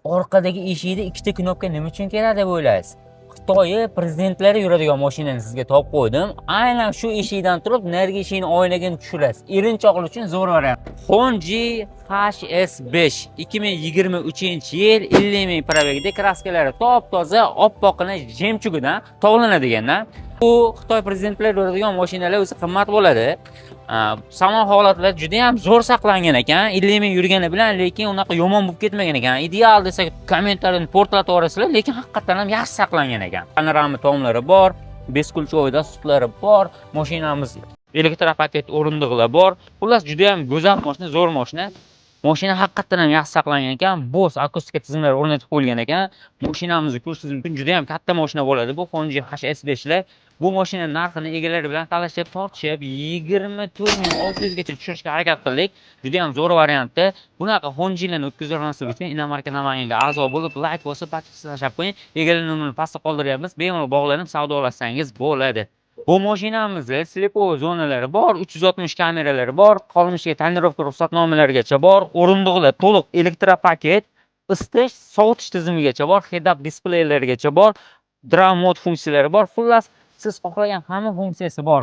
Orqadagi eshikda ikkita knopka nima uchun kerak deb o'ylaysiz? Xitoyi prezidentlari yuradigan mashinani sizga topib qo'ydim. Aynan shu eshikdan turib, narigi eshikni oynagini tushirasiz. Erinchoqlar uchun zo'r variant. Hongqi HS5, 2023-yil, 50 ming пробег da, краска lari top toza, oppoqina, жемчуг idan tovlanadigandan. Bu Xitoy prezidentlari yuradigan mashinalar o'zi qimmat bo'ladi. Salon holatlar juda ham zo'r saqlangan ekan. 50 ming yurgani bilan, lekin unaqa yomon bo'lib ketmagan ekan. Ideal desak, kommentariyani portlatib yuborasizlar, lekin haqiqatdan ham yaxshi saqlangan ekan. Panorama tomlari bor, бесключевой доступ lari bor, mashinamiz elektropaket o'rindiqlar bor. Xullas, juda ham go'zal mashina, zo'r mashina. Mashina haqiqatdan ham yaxshi saqlangan ekan. Bose akustika tizimlari o'rnatib qo'yilgan ekan. Mashinamizni ko'rishingiz mumkin, juda ham katta mashina bo'ladi bu Hongqi HS5 lar. Bu mashina narxini egalari bilan talashib, tortishib 24 600 gacha tushirishga harakat qildik. Juda ham zo'r variantda. Bunaqa Hongqilarni o'tkazib uchun Inomarka Namanganga a'zo bo'lib, layk bosib, подписка tashlab qo'ying. Egalar nomerini pastda qoldiryapmiz. Bemalol bog'lanib savdolashsangiz bo'ladi. Bu mashinamizni слепой zonalari bor, 360 kameralari bor, qolmishiga тонировка ruxsatnomalarigacha bor, o'rindiqlar to'liq elektropaket, isitish, sovutish tizimigacha bor, head-up displeylarigacha bor, drive mode funksiyalari bor. Xullas, siz xohlagan hamma funksiyasi bor.